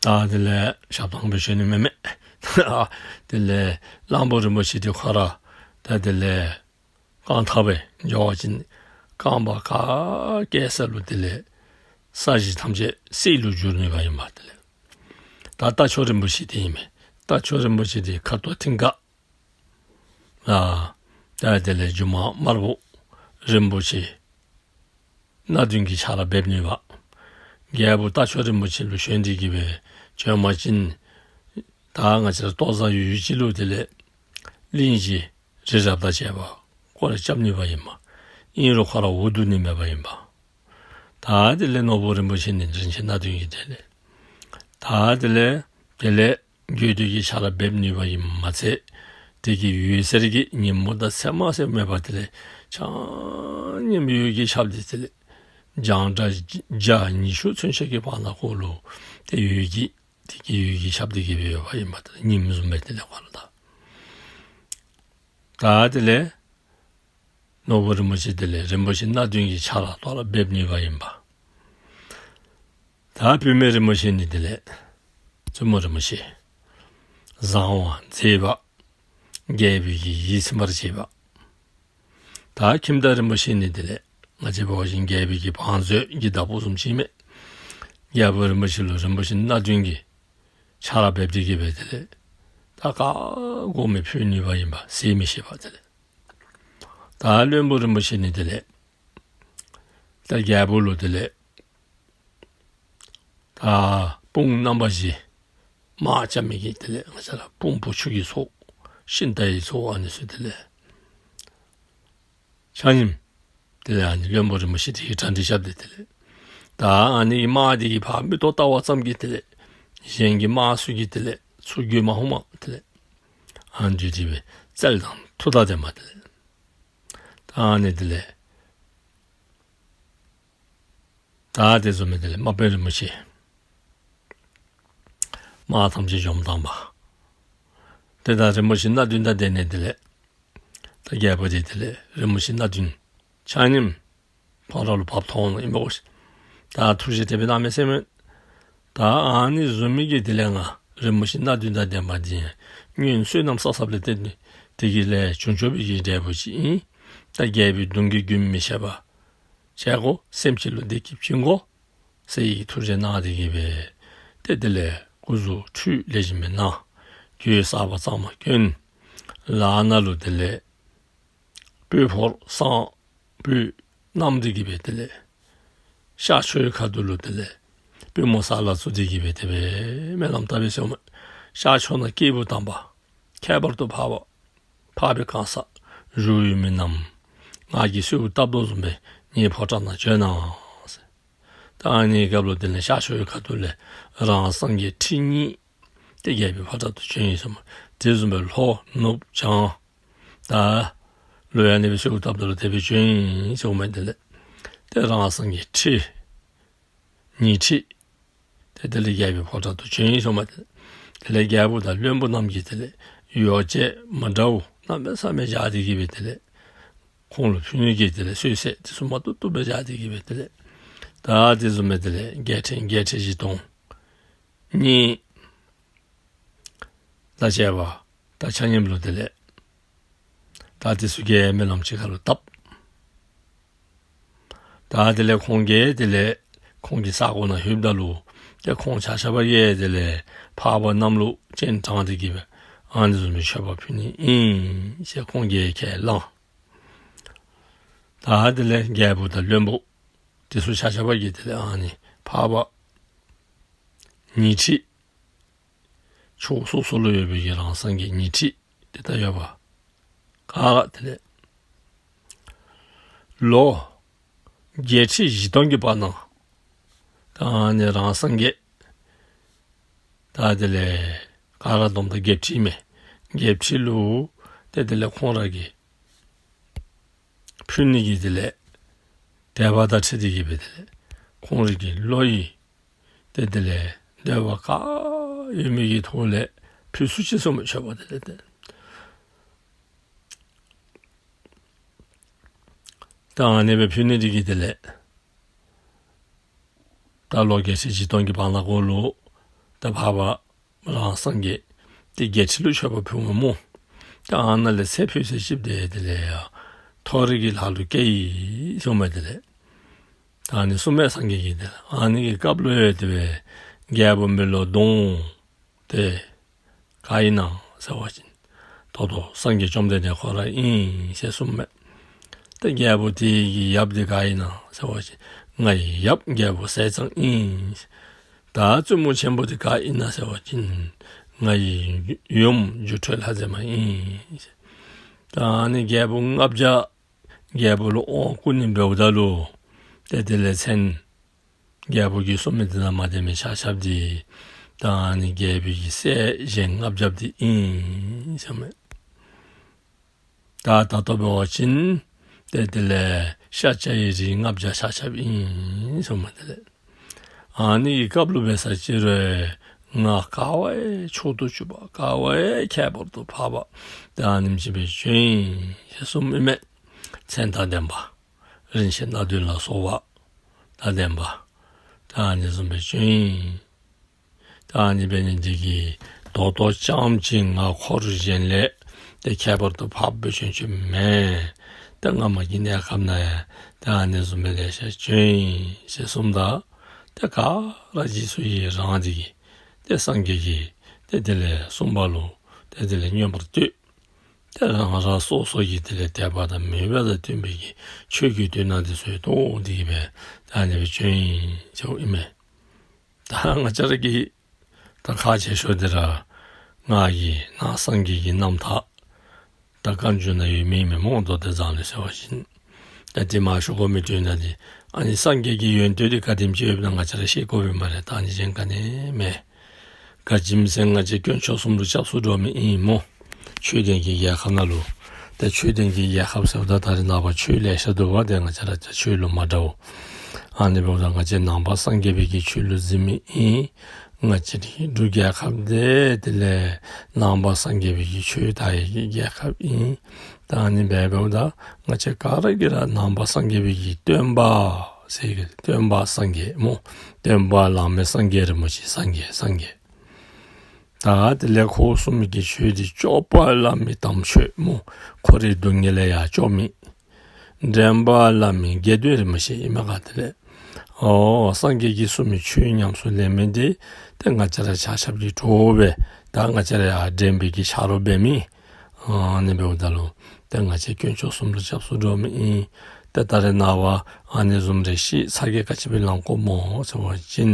ད་དེ་ལས་ཞབས་ཐང་སྦེ་བྱོན་ནི་མེན་མས། དེ་ལས་གླང་པོ་རིན་པོ་ཆེ་འདི་ཁོ་ར་ད་དེ་ལས་རྐང་ཐང་སྦེ་འགྱོ་བ་ཅིན་རྐང་པ་ག་བཀལ་ས་ལུ་དེ་ལས་ས་གཞི་ཐམས་ཅད་གསེར་ལུ་འགྱུར་ནུས་པ་ཨིན་པ། དེ་ལས་ད་རྟ་མཆོག་རིན་པོ་ཆེ་འདི་ཨིན་མས། རྟ་མཆོག་རིན་པོ་ཆེ་འདི་ཁ་དོག་མཐིང་ག། ཨ་ད་དེ་ལས་རྒྱུ་མ་དམར་པོ་རིན་པོ་ཆེ་སྣ་བདུན་གྱི་ཆར་འབེབས་ནུས་པ། རྒྱལ་པོ་རྟ་མཆོག་རིན་པོ་ཆེ་ལུ་ཞོན་ཏེ་གི་སྦེ་བྱོན་པ་ཅིན་ད་ང་བཅས་ར་ལྟོ་བཟའ་ཡུལ་ཅིག་ལུ་དེ་ལས་གླིང་བཞི་རི་རབ་དང་བཅས་པ་སྐོར་ར་རྐྱབ་ནུས་པ་ཨིན་མས། ཨིན་རུང་ཁོ་ར་འུ་སྡུག་ནི་མེདཔ་ཨིན་པས། ད་དེ་ལས་ནོར་བུ་རིན་པོ་ཆེ་ནི་རིན་ཆེན་སྣ་བདུན་གྱི་དེ་ལས་ད་དེ་ལས་དེ་ལས་དགོས་འདོད་ཀྱི་ཆར་འབེབས་ནུས་པ་ཨིནམ་མ་ཚད་དེ་གི་འོད་ཟེར་གྱིས་ཉིན་མོ་དང་མཚན་མོ་ཟེར་མེད་པར་དེ་ལས་ཆ་མཉམ་འོད་ཀྱིས་ཁྱབ་སྟེ་དེ་ལས་རྒྱང་གྲགས་བརྒྱ་ཉི་ཤུ་ཚུན་ཆད་ཀྱི་བར་ན་ཁོ་ལུ་ཏེ་འོད་ཀྱིས་དེ་གི་འོད་ཀྱིས་ཁྱབ་སྟེ་གི་སྦེ་ཡོདཔ་ཨིན་པས། དེ་ལས་ཉིམ་བཟུམ་སྦེ་དེ་ལས་ཁོ་ར་ད་ད་དེ་ལས་ནོར་བུ་རིན་པོ་ཆེ་དེ་ལས་རིན་པོ་ཆེ་སྣ་བདུན་གྱི་ཆར་ལྟོ་ར་འབེབས་ནུས་པ་ཨིན་པས། ད་བུད་མེད་རིན་པོ་ཆེ་ནི་དེ་ལས་བཙུན་མོ་རིན་པོ་ཆེ་བཟང་བ་མཛེས་པ་རྒྱལ་པོའི་གི་ཡིད་ཚིམ་པར་བྱེད་པ། ད་ཁྱིམ་བདག་རིན་པོ་ཆེ་ནི་དེ་ལས་ང་བཅས་འབད་བ་ཅིན་རྒྱལ་པོའི་གི་བང་མཛོད་ཀྱི་བདག་པོ་བཟུམ་ཅིག་མས། རྒྱལ་པོ་རིན་པོ་ཆེ་ལུ་རིན་པོ་ཆེ་སྣ་བདུན་གྱི་ཆར་འབེབས་ཏེ་གི་སྦེ་དེ་ལས་ད་ག་དགོ་མི་ཕུལ་ནུས་པ་ཨིན་པས། ཟད་མི་ཤེས་པ། དེ་ལས་ད་བློན་པོ་རིན་པོ་ཆེ་ནི་དེ་ལས་ད་རྒྱལ་པོ་ལུ་དེ་ལས་ད་དཔུང་རྣམ་པ་བཞི་དམག་རྐྱབ་མི་གི་དེ་ལས་ང་བཅས་ར་དཔུང་བུ་ཆུ་གི་ཚོགས་ཤིང་རྟ་ཡི་ཚོགས་ཨ་ནི་ཚུ་དེ་ལས་ཆ་མཉམ་དེ་ལས་ཨ་ནི་བློན་པོ་རིན་པོ་ཆེ་དེ་གིས་གྲ་སྒྲིག་རྐྱབ་སྟེ་དེ་ལས་ད་ཨ་ནི་གི་དམག་དེ་གིས་ཕར་མིག་ཏོ་བལྟ་བ་ཙམ་གྱིས་དེ་ལས་གཞན་གྱི་དམག་ཚུ་གིས་དེ་ལས་ཚུར་རྒོལ་མ་ཧུམ་པར་དེ་ལས་ཨ་ནི་དེ་སྦེ་རྩལ་དང་མཐུ་དང་ལྡནམ་དེ་ལས་ད་ཨ་ནི་དེ་ལས་ད་དེ་བཟུམ་སྦེ་དེ་ལས་དམག་དཔོན་རིན་པོ་ཆེ་དམག་ཐམས་ཅད་འཇོམས་བཏང་པ། དེ་ད་རིན་པོ་ཆེ་སྣ་བདུན་དང་ལྡན་ནི་དེ་ལས་ད་རྒྱལ་པོ་དེ་དེ་ལས་རིན་པོ་ཆེ་སྣ་བདུན་ཆ་མཉམ་ཁོ་ར་ལུ་བབས་ཐོན་ནུག་ཨིན་པས། ད་ཐུགས་རྗེ་དེ་སྦེ་གནང་མི་ཟེར་མི་ ད་ཨ་ནི་བཟུམ་མའི་གི་དེ་ལས་ང་རིན་པོ་ཆེ་སྣ་བདུན་དང་ལྡན་པ་འདི་སྔོན་བསོད་ནམས་བསགས་བསགསཔ་ལས་བརྟེན་ཏེ་དེ་གི་ལས་བྱུང་བྱུངམ་གི་འབྲས་བུ་ཅིག་ཨིན། ད་རྒྱལ་པོའི་གདུང་གི་རྒྱུན་མི་ཆད་པ་བྱེད་དགོ། སེམས་ཅན་ལུ་བདེ་སྐྱིད་བྱིན་དགོ་ཟེར་ཐུགས་རྗེ་གནང་སྟེ་གི་སྦེ་ཏེ་དེ་ལས་སྐུ་གཟུགས་ཁྲུས་ལེགས་ཤོམ་སྦེ་གནང་། གོས་གསརཔ་གཙང་མ་གྱོན། ལག་ནང་ལུ་དེ་ལས་སྤོས་ཕོར་བསང་སྤོས་བསྣམས་ཏེ་གི་སྦེ་དེ་ལས་ཤར་ཕྱོགས་ཁ་ཐུག་ལུ་དེ་ལས་པུས་མོ་ས་ལ་བཙུགས་ཏེ་གི་སྦེ་དེ་སྦེ་སྨོན་ལམ་བཏབ་པས་ཟེར་མས། ཤར་ཕྱོགས་ན་སྐྱེས་བུ་དམ་པ་ཁྱད་པར་དུ་འཕགས་པ་འཕགས་པའི་གང་ཟག་བཞུགས་ཡོད་མི་རྣམས་ང་གིས་གསོལཝ་བཏབ་དོ་བཟུམ་སྦེ་ངེའི་ཕོ་བྲང་ནང་བྱོན་གནང་ཟེར། ད་ཨ་ནི་སྐབས་ལུ་དེ་ལས་ཤར་ཕྱོགས་ཁ་ཐུག་ལས་རང་སངས་རྒྱས་ཁྲི་གཉིས་ཏེ་རྒྱལ་པོའི་ཕོ་བྲང་དུ་བྱོན་ཡི་ཟེར་མས། དེ་བཟུམ་སྦེ་ལྷོ་ནུབ་བྱང་ད་ལུ་ཡང་ཨ་ནི་སྦེ་གསོལཝ་བཏབ་ད་ལུ་དེ་སྦེ་བྱོན་ཡི་ཟེར་མས། དེ་ལས་ཏེ་རང་སངས་རྒྱས་ཁྲི་ཉི་ཁྲི་ཏེ་དེ་ལས་རྒྱལ་པོའི་ཕོ་བྲང་དུ་བྱོན་ཡི་ཟེར་མས། དེ་ལས་རྒྱལ་པོ་དང་བློན་པོ་རྣམས་ཀྱིས་དེ་ལས་ཡོ་བྱད་མ་འདྲཝ་གནམ་མེད་ས་མེད་བཞག་སྟེ་གི་སྦེ་དེ་ལས་ཁོང་ལུ་ཕུལ་ནི་གི་དེ་ལས་གསོལ་ཟས་དེ་ཚུ་མ་ཏོག་ཏོ་སྦེ་བཞག་སྟེ་གི་སྦེ་དེ་ལས་ད་དེ་བཟུམ་སྦེ་དེ་ལས་རྒྱལ་ཕྲན་བརྒྱད་ཁྲི་བཞི་སྟོང་གཉིས་དང་བཅས་པ་ད་ཆ་མཉམ་ལུ་དེ་ལས་ད་དེ་ཚུ་གིས་སྨོན་ལམ་ཅིག་ཁ་ལུ་བཏབ། ད་དེ་ལས་ཁོང་གིས་དེ་ལས་ཁོང་གི་ས་གོ་ནང་ལྷོདཔ་ད་ལུ་ཏེ་ཁོང་ཆ་ཁྱབ་ཀྱིས་དེ་ལས་འཕགས་པ་རྣམས་ལུ་སྤྱན་དྲངས་ཏེ་གི་སྦེ་ཨ་ནི་བཟུམ་མའི་མཆོད་པ་ཕུལ་ནི་ཨིན་ཟེར་ཁོང་གིས་ཁས་བླངས། ད་དེ་ལས་རྒྱལ་པོ་དང་བློན་པོ་དེ་ཚུ་ཆ་ཁྱབ་ཀྱིས་དེ་ལས་ཨ་ནི་འཕགས་པ་ཉི་ཁྲི་ཕྱོགས་སོ་སོ་ལུ་ཡོད་པའི་གི་རང་སངས་རྒྱས་ཉི་ཁྲི་དེ་ད་ཡོད་པ་ག་ར་དེ་ལས་ལོ་བརྒྱད་ཁྲི་བཞི་སྟོང་གི་བར་ན་ད་ཨ་ནི་རང་སངས་རྒྱས་ད་དེ་ལས་ག་ར་བསྡོམས་ད་བརྒྱད་ཁྲི་མས། བརྒྱད་ཁྲི་ལུ་ཏེ་དེ་ལས་ཁོང་ར་གིས་ཕུལ་ནི་གི་དེ་ལས་དད་པ་དང་འཁྲིལ་ཏེ་གི་སྦེ་དེ་ལས་ཁོང་ར་གི་བློ་ཡི་ཏེ་དེ་ལས་འདོད་པ་ག་ཡོད་མི་གི་ཐོག་ལས་ཕུལ་ཚུགས་ཅི་ཟེར་མས། མཆོད་པ་དེ་ལས་ཏེ་ད་ཨ་ནི་སྦེ་ཕུལ་ནི་དེ་གིས་དེ་ལས་ད་ལོ་བརྒྱད་ཁྲི་བཞི་སྟོང་གི་བར་ན་གུ་ལུ་ད་འཕགས་པ་རང་སངས་རྒྱས་ཏེ་བརྒྱད་ཁྲི་ལུ་མཆོད་པ་ཕུལཝ་མས་སྨོ། ད་ཨ་ནཱ་ལས་ཚེ་འཕོས་ཚར་ཅིག་ཏེ་དེ་ལས་ཡར་མཐོ་རིས་ཀྱི་ལྷ་ལུ་སྐྱེས་ཡི་ཟེར་མས། དེ་ལས་ད་ཨ་ནི་གསུངས་མས་སངས་རྒྱས་ཀྱིས། དེ་ལས་ཨ་ནི་གི་སྐབས་ལུ་ཡང་དེ་སྦེ་རྒྱལ་པོ་མི་ལོ་གདོང་དེ་ག་ཨིན་ན་ཟེར་བ་ཅིན་ད་ལྟོ་སངས་རྒྱས་བཅོམ་ལྡན་འདས་ཁོ་ར་ཨིན་ཟེར་གསུངས་མས། ཏེ་རྒྱལ་པོ་དེ་གི་ཡབ་དེ་ག་ཨིན་ན་ཟེར་བ་ཅིན་ང་ཡི་ཡབ་རྒྱལ་པོ་ཟས་གཙང་ཨིན། ད་བཙུན་མོ་ཆེན་པོ་དེ་ག་ཨིན་ན་ཟེར་བ་ཅིན་ང་ཡི་ཡུམ་སྒྱུ་འཕྲུལ་ལྷ་མཛེས་མ་ཨིན། ད་ཨ་ནི་རྒྱལ་པོ་ལྔ་བརྒྱ་རྒྱལ་པོ་ལུ་དབང་བསྐུར་ནི་འབདཝ་ད་ལུ་ཏེ་དེ་ལས་མཚན་རྒྱལ་པོ་གིས་གསུངས་མི་དེ་དང་མ་ལྡན་མི་ཆ་ཁྱབ་དེ་ད་ཨ་ནི་རྒྱལ་པོའི་གི་སྲས་གཞན་ལྔ་བརྒྱ་དེ་ཨིན་ཟེར་མས། ད་ད་ལྟོ་འབད་བ་ཅིན་ཏེ་དེ་ལས་ཤཱཀྱའི་རིགས་ལྔ་བརྒྱ་ཆ་ཁྱབ་ཨིན་ཟེར་མས། དེ་ལས་ཨ་ནི་གི་སྐབས་ལུ་འབད་ས་ཅིག་རུང་ང་ག་བ་ཡང་མཆོག་ཏུ་གྱུར་པ་ག་བ་ཡང་ཁྱད་པར་དུ་འཕགས་པ་ད་ཨ་ནེམ་ཅིག་སྦེ་བྱོན་ཡི་ཟེར་གསུངམ་ཨིན་མས། མཚན་དང་ལྡན་པ་རིན་ཆེན་སྣ་བདུན་ལ་སོགས་པ་དང་ལྡན་པ་ད་ཨ་ནི་བཟུམ་སྦེ་བྱོན་ཡི། ད་ཨ་ནི་འབད་ནི་འདི་གིས་ད་ལྟོ་ཙམ་ཅིག་ང་འཁོར་གཞན་ལས་ཏེ་ཁྱད་པར་དུ་འཕགས་པ་སྦེ་བྱོན་བྱོནམ་མེན། ཏེ་སྔ་མ་གི་གནས་སྐབས་ནང་ཡང་ཏེ་ཨ་ནི་བཟུམ་སྦེ་ལེ་ཤ་བྱོན་ཡི་ཟེར་གསུངམ་ད་ཏེ་ག་ར་རྗེས་སུ་ཡི་རང་འདི་གིས་ཏེ་སངས་རྒྱས་ཀྱིས་ཏེ་དེ་ལས་གསུངས་པ་ལུ་ཏེ་དེ་ལས་མངོན་པར་བསྟོད། ཏེ་རང་རང་སོ་སོ་གི་དེ་ལས་དད་པ་དང་མོས་པ་དང་བསྟུན་པའི་གི་ཆོས་ཀྱི་དོན་དག་འདི་ཚུ་ཡང་ཏེ་འདི་གིས་སྦེ་ད་ཨ་ནི་སྦེ་བྱོན་ཡི་ཟེརཝ་ཨིན་མས། ད་ང་བཅས་ར་གིས་ད་ཁག་ཆེ་ཤོས་འདི་ར་ང་གིས་ནང་སངས་རྒྱས་ཀྱི་རྣམ་ཐར་ད་བཀའ་འགྱུར་ནང་ཡོད་མི་མེན་མོ། མདོ་སྡེ་མཛངས་བླུན་ཟེར་བ་ཅིན་ད་དེ་མ་ཞུ་དགོ་མི་དོན་དག་འདི་ཨ་ནི་སངས་རྒྱས་ཀྱི་ཡོན་ཏན་འདི་ག་དེམ་ཅིག་ཡོདཔ་ད་ང་བཅས་ར་ཤེས་དགོ་པས་སྨ་རེ། ད་ཨ་ནི་གཞན་ག་ནི་མེད། ག་ཅི་སྨོ་ཟེར་ང་བཅས་དཀོན་མཆོག་གསུམ་ལུ་སྐྱབས་སུ་འགྲོ་མི་ཨིན་མོ། ཆོས་ལྡན་གྱི་རྒྱལ་ཁབ་ནང་ལུ། ཏེ་ཆོས་ལྡན་གྱི་རྒྱལ་ཁབ་ཟེརཝ་ད་ད་རེས་ནངས་པ་ཆོས་ལེ་ཤ་འདུག་པ། ཏེ་ང་བཅས་ར་ཆོས་ལུགས་མ་འདྲཝ། ཨ་ནི་འབདཝ་ད་ང་བཅས་ནང་པ་སངས་རྒྱས་པའི་གི་ཆོས་ལུགས་འཛིན་མི་ཨིན། ང་བཅས་འབྲུག་རྒྱལ་ཁབ་འདི་དེ་ལས་ནང་པ་སངས་རྒྱས་པའི་གི་ཆོས་དར་བའི་གི་རྒྱལ་ཁབ་ཨིན། ད་ཨ་ནི་འབདཝ་ད་ང་བཅས་ག་ར་གིས་ར་ནང་པ་སངས་རྒྱས་པའི་གི་སྟོན་པ་ ཟེར་གི། སྟོན་པ་སངས་རྒྱས་སྨོ། སྟོན་པ་བླ་མེད་སངས་རྒྱས་རིན་པོ་ཆེ། སངས་རྒྱས་སངས་རྒྱས། ད་དེ་ལས་ཁོ་གསུངས་མི་གི་ཆོས་འདི་སྐྱོབ་པ་བླ་མེད་དམ་ཆོས་སྨོ། འཁོར་བའི་སྡུག་བསྔལ་ལས་ཡང་སྐྱོབ་མི། འདྲེན་པ་བླ་མེད་དགེ་འདུན་རིན་པོ་ཆེ་ཨིན་མས་ག། དེ་ལས་ཨོ་སངས་རྒྱས་ཀྱིས་གསུངས་མི་ཆོས་ཉམས་སུ་ལེན་མི་འདི་ཏེ་ང་བཅས་ར་ཆ་ཁྱབ་ཀྱིས་གྲོགས་སྦེ་ད་ང་བཅས་ར་ཡར་འདྲེན་པའི་གི་ཆ་རོགས་འབད་མི། ཨ་ནི་འབདཝ་ད་ལུ་ཏེ་ང་བཅས་དཀོན་མཆོག་གསུམ་ལུ་སྐྱབས་སུ་འགྲོ་མི་ཨིན། ཏེ་ད་རེས་ནངས་པ་ཨ་ནི་བཟུམ་རེ་ཤི་ཚ་གྱང་ག་ཅི་སྦེ་ལང་དགོཔ་སྨོ་ཟེར་བ་ཅིན་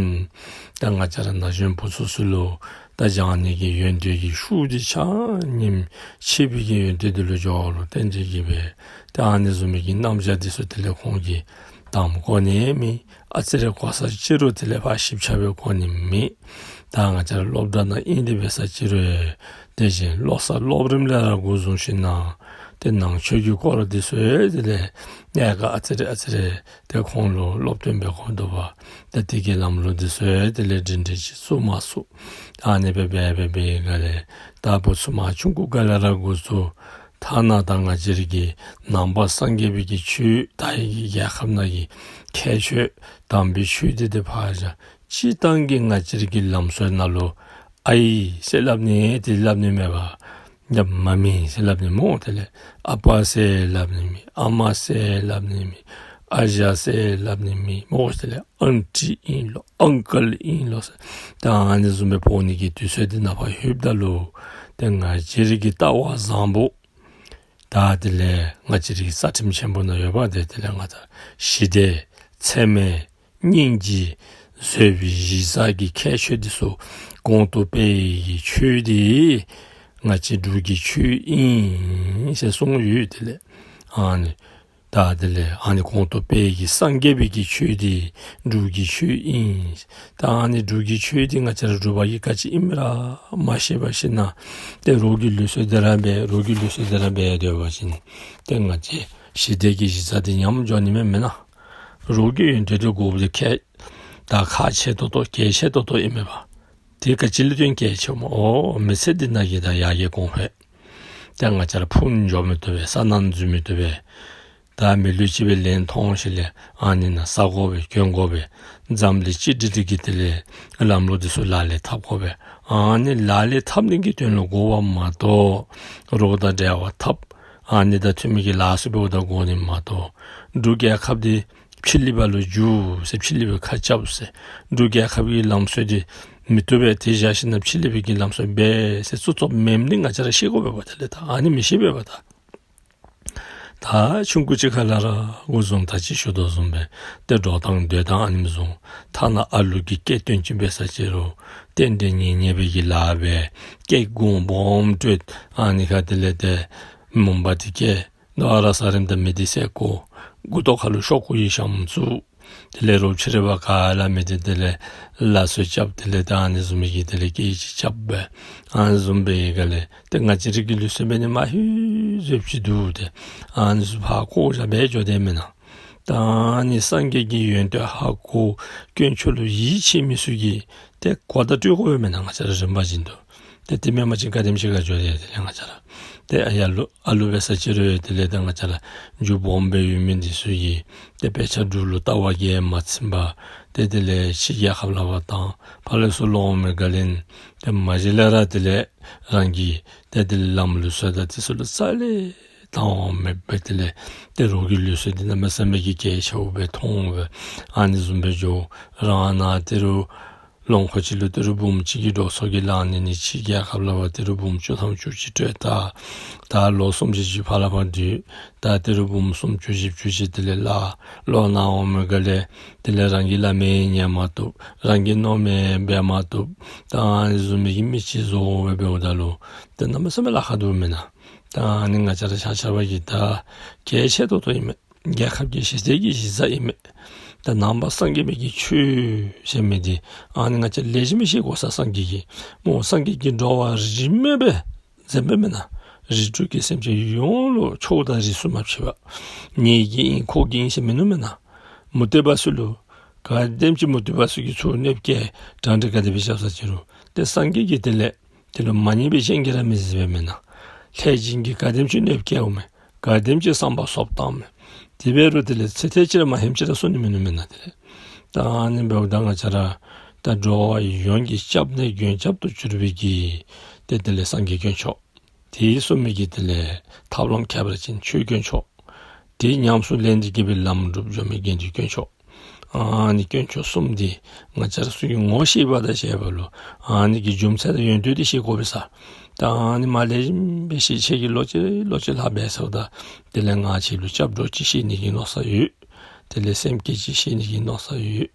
ད་ང་བཅས་ར་ན་གཞོན་བུ་ཚུ་ཚུ་ལུ་ད་སྦྱང་ནི་གི་ཡོན་ཏན་གྱི་ཤུགས་འདི་ཆ་མཉམ་འཆི་བའི་གི་ཡོན་ཏན་འདི་ལུ་འགྱོཝ་ལུ་བརྟེན་ཏེ་གིས་སྦེ་ཏེ་ཨ་ནི་བཟུམ་མའི་གི་རྣམ་གཞག་འདི་ཚུ་དེ་ལས་ཁོང་གིས་དང་པ་གོ་ནི་མེད། ཨ་ཙི་རེ་གོ་ས་ཅིག་རུང་དེ་ལས་ཕར་ཞིབ་ཆ་སྦེ་གོ་ནི་མེད། ད་ང་བཅས་ར་སློབ་གྲྭ་ནང་ཨིན་ཏེ་འབད་ས་ཅིག་རུང་དེ་བཞིན་བློ་གསར་སློབ་རིམ་ལས་ར་འགོ་བཟུང་ཞིནམ་ལས་ཏེ་ནང་ཆོས་ཀྱི་སྐོར་འདི་ཚུ་དེ་ལས་གནད་འགག་ཨ་ཙི་རེ་ཨ་ཙི་རེ་ཏེ་ཁོང་ལུ་སློབ་སྟོན་འབད་དགོཔ་འདུག་པ། ཏེ་དེ་གི་ལམ་ལུགས་འདི་ཚུ་དེ་ལས་སྒྲིང་སྒྲི་ཅིག་བཙུགས་མ་ཚུགས། ཨ་ནི་སྦེ་འབད་འབད་འབད་ག་ལས་ད་བུ་ཚུ་མ་ཆུང་ཀུ་ག་ལས་ར་འགོ་བཙུགས། ཐ་ན་ད་ང་བཅས་ར་གི་ནང་པ་སངས་རྒྱས་པའི་གི་ཆོས་ད་ཡི་གི་རྒྱལ་ཁབ་ནང་གི་ཁྱད་ཆོས་དམ་པའི་ཆོས་འདི་དེ་ཕར་བཞག། སྤྱིར་བཏང་གི་ང་བཅས་ར་གི་ལམ་སྲོལ་ནང་ལུ་ཨའི་ཟེར་སླབ་ནི་དེ་སླབ་ནི་མེད་པ། ཡ་མ་མི་ཟེར་སླབ་ནི་སྨོ། དེ་ལས་ཨ་པ་ཟེར་སླབ་ནི་མེད། ཨ་མ་ཟེར་སླབ་ནི་མེད། ཨ་ཞང་ཟེར་སླབ་ནི་མེད་སྨོ། དེ་ལས་ཨན་ཊི་ཨིན་ལོ་ཨང་ཀལ་ཨིན་ལོ་ཟེར། ད་ཨ་ནི་བཟུམ་སྦེ་འབོ་ནི་གི་དུས་ཚོད་འདི་ནང་ཕར་ལྷོདཔ་ད་ལུ་ཏེ་ང་བཅས་ར་གི་ལྟ་བ་བཟང་པོ་ད་དེ་ལས་ང་བཅས་ར་གི་རྩ་ཁྲིམས་ཆེན་པོ་ནང་ཡོད་པ་དེ་དེ་ལས་ང་བཅས་ཞི་བདེ་ཚད་མེད་སྙིང་རྗེ་བཟོད་པའི་གཞི་རྩ་གི་ཁྱད་ཆོས་འདི་ཚུ་གོང་དུ་སྤེལ་གྱི་ཆོས་འདི་ང་བཅས་འབྲུག་གི་ཆོས་ཨིན་ཟེར་གསུངས་ཡོད། དེ་ལས་ཨ་ནི་ད་དེ་ལས་ཨ་ནི་གོང་དུ་སྤེལ་གྱི་སངས་རྒྱས་པའི་གི་ཆོས་འདི་འབྲུག་གི་ཆོས་ཨིན། ད་ཨ་ནི་འབྲུག་གི་ཆོས་འདི་ང་བཅས་ར་འབྲུག་པ་གིས་ག་ཅི་ཨིནམ་ར་མ་ཤེས་པར་ཞིནམ་ལས་ཏེ་རོགས་ཀྱི་ལུགས་སྲོལ་འདི་ར་འབད་རོགས་ཀྱི་ལུགས་སྲོལ་འདི་ར་འབད་སྡོད་པ་ཅིན་ཏེ་ང་བཅས་ཞི་བདེ་གི་གཞི་རྩ་འདི་ཉམས་འགྱོ་ནི་མས་མེན་ན། རོགས་ཀྱི་ཡོན་ཏན་འདི་དགོཔ་འདི་ཁག་ད་ཁག་ཆེ་ཏོག་ཏོ་གལ་ཆེ་ཏོག་ཏོ་ཨིན་མས་པ། དེ་ག་ཅི་ལུ་བརྟེན་གལ་ཆེཝ་སྨོ། ཨོ་མི་ཚེ་འདི་ནང་གི་ད་ཡར་རྒྱས་གོང་འཕེལ། ད་ང་བཅས་ར་ཕུང་འགྱོ་མི་བཏུབ་པས། ས་ནང་འཛུལ་མི་བཏུབ་པས། ད་མི་ལུས་ཅིག་སྦེ་ལེན་ཐོན་ཞིནམ་ལས་ཨ་ནི་ནང་ས་དགོ་པས་གྱོན་དགོ་པས། འཛམ་གླིང་གཅིག་སྒྲིལ་གྱི་དེ་ལས་ལམ་ལུགས་འདི་ཚུ་ལག་ལེན་འཐབ་དགོ་པས། ཨ་ནི་ལག་ལེན་འཐབ་ནི་གི་དོན་ལུ་དགོ་པ་མ་གཏོགས་རོགས་དང་འབྲེལ་བ་འཐབ། ཨ་ནི་དང་མཐུན་མི་གི་ལཱ་ཚུ་འབདཝ་ད་དགོ་ནི་མ་གཏོགས་འབྲུག་རྒྱལ་ཁབ་འདི་ཕྱི་གླིང་པ་ལུ་བསྒྱུར་ཟེར་ཕྱི་གླིང་པའི་ཁ་རྐྱབ་ཟེར་འབྲུག་རྒྱལ་ཁབ་ཀྱི་ལམ་སྲོལ་འདི་མི་བཏུབ་པས་དེ་བཞག་ཞིནམ་ལས་ཕྱི་གླིང་པའི་གི་ལམ་སྲོལ་འབད་ཟེར་བཙུགས་བཙུགསཔ་མེནམ་འདི་ང་བཅས་ར་ཤེས་དགོ་པས་པ། དེ་ལས་ད་ཨ་ནི་མི་ཤེས་པས་པ། ད་ད་ཆུང་ཀུ་ཅིག་ཁ་ལས་ར་འགོ་བཟུང་ད་ཅི་ཞུ་དོ་བཟུམ་སྦེ་ཏེ་འགྲོ་སྟངས་སྡོད་སྟངས་ཨ་ནེམ་བཟུམ། ཐ་ན་ཨ་ལུ་གི་སྐེ་བཏོན་ཅི་འབད་ས་ཅིག་རུང་ཏེ་འདི་ཉེ་ཉེ་སྦེ་གི་ལཱ་འབད་སྐེ་གོང་སྦོམ་སྤྲོད། ཨ་ནི་ཁ་དེ་ལས་ཏེ་མུན་པ་འདི་བཀལ། ནོ་ཨ་ར་ས་རིམ་དང་མི་འདི་སེར་བཀོ། མགུ་ཏོ་ཁ་ལུ་ཤོག་ཀུ་ཡི་ཤམ་བཙུགས། དེ་ལས་རོགས་ཕྱི་རོལ་པ་ག་ལས་མི་འདི་དེ་ལས་ལག་སོ་རྐྱབ། དེ་ལས་ད་ཨ་ནི་བཟུམ་མའི་གི་དེ་ལས་སྐད་ཅིག་རྐྱབ་སྦེ་ཨ་ནི་བཟུམ་སྦེ་ག་ལས་ཏེ་ང་བཅས་ར་གི་ལུགས་སྲོལ་འབད་ནི་མ་ཧེ་ཟེརཝ་ཅིག་འདུག། ཏེ་ཨ་ནི་བཟུམ་ཕར་བཀོ་བཞག་སྦེ་འགྱོ་དེས་མེན་ན། ད་ཨ་ནི་སངས་རྒྱས་ཀྱི་ཡོན་ཏན་ཧ་གོ་དཀོན་མཆོག་ལུ་ཡིད་ཆེས་མི་ཚུ་གིས་ཏེ་གོ་བརྡ་སྤྲོད་དགོ་པས་མེན་ན། ང་བཅས་ར་རིམ་པ་བཞིན་དུ། ཏེ་དེ་མེན་པ་ཅིན་ག་དེམ་ཅིག་ག་འགྱོ་དེས། དེ་ལས་ང་བཅས་ར་ཏེ་ཨ་ཡ་ལུ་ཨ་ལུ་འབད་ས་ཅིག་རུང་དེ་ལས་ད་ང་བཅས་ར་རྒྱུ་སྦོམ་སྦེ་ཡོད་མི་འདི་ཚུ་གིས་ཏེ་དཔེ་ཆ་འབྲུག་ལུ་ལྟ་བ་གིས་མ་ཚིམ་པར་ཏེ་དེ་ལས་ཕྱི་རྒྱལ་ཁབ་ལས་ཕར་བཏང་ཕར་ལས་ཚུར་ལོག་འོང་མི་ག་ལས་ཏེ་མ་གཞི་ལས་ར་དེ་ལས་རང་གི་ཏེ་དེ་ལས་ལམ་ལུགས་སྲོལ་དང་དེ་ཚུ་ལུ་རྩ་ལས་དང་བ་མེད་པར་དེ་ལས་ཏེ་རོགས་ཀྱི་ལུགས་སྲོལ་འདི་གནམ་མེད་ས་མེད་ཀྱི་གལ་ཆེཝ་སྦེ་མཐོང་སྦེ་ཨ་ནི་བཟུམ་སྦེ་འགྱོ། རང་ནཱ་ཏི་རུ་ལོ་འཁོར་གཅིག་ལུ་ཏི་རུ་འབུམ་གཅིག་གི་འགྲོ་སོང་གི་ལང་ནི་ནི་ཕྱི་རྒྱལ་ཁབ་ལས་ཕར་ཏི་རུ་འབུམ་བཅུ་ཐམ་བཅུ་གཅིག་སྤྲོད་ད། ད་ལོ་གསུམ་བཞི་བཅུ་ཕར་ལས་ཕར་སྡོད། ད་ཏི་རུ་འབུམ་སུམ་ཅུ་བཞི་བཅུ་ཅིག་དེ་ལས་ལཱ་ལོག་ནཱ་འོང་མི་ག་ལས་དེ་ལས་རང་གིས་ལཱ་མེན་ཉན་མ་བཏུབ། རང་གིས་མནོ་མེན་འབད་མ་བཏུབ། ད་ཨ་ནི་བཟུམ་མའི་གི་མི་ཅིག་བཟོ་སྦེ་འབདཝ་ད་ལུ་ཏེ་གནམ་མེད་ས་མེད་ལཱ་ཁག་འདུག་མེན་ན། ད་ཨ་ནི་ང་བཅས་ར་ཆ་ཁྱབ་ཀྱིས་ད་གལ་ཆེ་ཏོག་ཏོ་ཨིན་མས། རྒྱལ་ཁབ་ཀྱི་ཞི་བདེ་གི་གཞི་རྩ་ཨིན་མས། ད་ནང་པ་སངས་རྒྱས་པའི་གི་ཆོས་ཟེར་མི་འདི་ཨ་ནི་ང་བཅས་ལེགས་ཤོམ་སྦེ་ཤེས་དགོ་ས། སངས་རྒྱས་ཀྱིས་སྨོ་སངས་རྒྱས་ཀྱིས་འགྲོ་བ་རིས་མེད་སྦེ་མཛད་པས་མེན་ན། རིགས་དྲུག་གི་སེམས་ཅན་ཡོངས་ལུ་ཕྱོགས་དང་རིས་སུ་མ་ཕྱེ་བར་ངེ་གི་ཨིན་ཁོ་གི་ཨིན་ཟེར་མིན་ནུག་མེན་ན། མུ་སྟེགས་པ་ཚུ་ལུ་ག་དེམ་ཅིག་མུ་སྟེགས་པ་ཚུ་གིས་ཚུར་གནོདཔ་བཀལ་གྲ་སྒྲིག་ག་དེ་སྦེ་རྐྱབ་ས་ཅིག་རུང་ཏེ་སངས་རྒྱས་ཀྱིས་དེ་ལས་དེ་ལུ་མ་ཉན་པའི་སྤྱན་གྱིས་ར་མི་གཟིགས་པས་མེན་ན། ལྷས་སྦྱིན་གྱིས་ག་དེམ་ཅིག་གནོདཔ་བཀལཝ་མས། ག་དེམ་ཅིག་བསམ་པ་སོར་བཏངམ་མས། དེ་འབད་རུང་དེ་ལས་ཚེ་ཐེངས་གཅིག་ར་མ་ཧེམ་ཅིག་ར་གསུང་ནི་མིན་ནུག་མེན་ན། དེ་ལས་ད་ཨ་ནི་འབདཝ་ད་ང་བཅས་ར་ད་འགྲོ་བ་ཡོངས་ཀྱི་སྐྱབས་གནས་མགོན་སྐྱབས་སུ་གྱུར་པའི་གི་ཏེ་དེ་ལས་སངས་རྒྱས་དཀོན་མཆོག། དེ་གསུམ་མི་གི་དེ་ལས་ཐབས་ལམ་ཁྱད་པར་ཅན་ཆོས་དཀོན་མཆོག། དེ་ཉམས་སུ་ལེན་ཏེ་གི་སྦེ་ལམ་སྒྲུབ་འགྱོ་མི་དགེ་འདུན་དཀོན་མཆོག། ཨ་ནི་དཀོན་མཆོག་གསུམ་འདི་ང་བཅས་ར་ཚུ་གིས་ངོ་ཤེས་པ་དང་ཤེས་པ་ལུ་ཨ་ནི་གི་རྒྱུ་མཚན་དང་ཡོན་ཏན་འདི་ཤེས་དགོ་པས་ས། ད་ཨ་ནི་མ་ལེགས་ཤོམ་སྦེ་ཤེས། ཁྱེད་ཀྱིས་ལོག་ཅི་ལོག་ཅི་ལྷག་འབད་ཟེརཝ་ད་དེ་ལས་ང་ཁྱེད་ལུ་སྐྱབས་འགྲོ་ཅིག་བཤད་ནི་གི་མནོ་ས་ཡོད། དེ་ལས་སེམས་བསྐྱེད་ཅིག་བཤད་ནི་གི་མནོ་ས་ཡོད།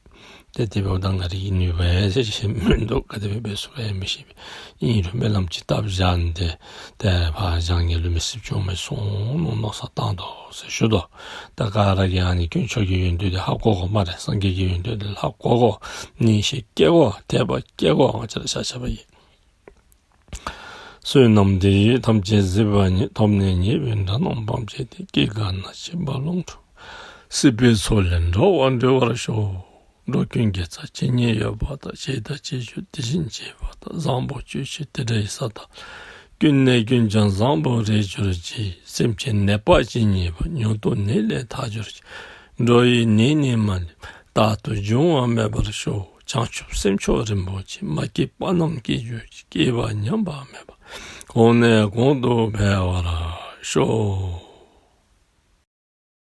ཏེ་དེ་འབདཝ་ད་ང་རའི་གི་ནུས་པ་ཡང་ཟེར་ཅིག་མིན་འདུག། ག་དེ་སྦེ་འབད་ཚུགས་ག་ཡང་མི་ཤེས་པས། ཨིན་རུང་སྨོན་ལམ་ཅིག་བཏབ་བཞག་སྟེ་ཏེ་ཕར་བྱང་ཉེས་ལུ་མི་སེར་བྱུང་མི་སོང་ནུག་མནོ་བསམ་བཏང་དོ་ཟེར་ཞུ་དོ། ད་ག་ར་གིས་ཨ་ནི་དཀོན་མཆོག་གི་ཡོན་ཏན་འདི་ཧ་གོ་དགོ་སྨ་རེ། སངས་རྒྱས་ཀྱི་ཡོན་ཏན་འདི་ཧ་གོ་དགོ། ངེས་ཤེས་སྐྱེ་དགོ། དད་པ་སྐྱེ་དགོ། ང་བཅས་ར་ཆ་ཁྱབ་ཡང་བསོད་ནམས་འདི་ཡིས་ཐམས་ཅད་གཟིགས་པ་ཉིད། ཐོབ་ནས་ཉེས་པའི་དགྲ་རྣམས་ཕམ་བྱས་ཏེ། སྐྱེ་རྒ་ན་འཆིའི་རྦ་ཀློང་འཁྲུགས། སྲིད་པའི་མཚོ་ལས་འགྲོ་བ་སྒྲོལ་བར་ཤོག། འགྲོ་ཀུན་དགེ་རྩ་ཇི་སྙེད་ཡོད་པ་དང་། བྱས་དང་བྱེད་འགྱུར་དེ་བཞིན་བྱེད་པ་དང་། བཟང་པོ་སྤྱོད་ཕྱིར་དེ་འདྲ་ཡི་ས་དག་ལ། ཀུན་ནས་ཀུན་ཀྱང་བཟང་པོར་རེག་གྱུར་ཅིག། སེམས་ཅན་ནད་པ་ཇི་སྙེད་པ། མྱུར་དུ་ནད་ལས་ཐར་གྱུར་ཅིག། འགྲོ་ཡི་ནད་ནི་མ་ལུས་པ། རྟག་ཏུ་འབྱུང་བ་མེད་པར་ཤོག། བྱང་ཆུབ་སེམས་མཆོག་རིན་པོ་ཆེ། མ་སྐྱེས་པ་རྣམས་སྐྱེ་གྱུར་ཅིག། སྐྱེས་པ་ཉམས་པ་མེད་པར། གོང་ནས་གོང་དུ་འཕེལ་བར་ཤོག།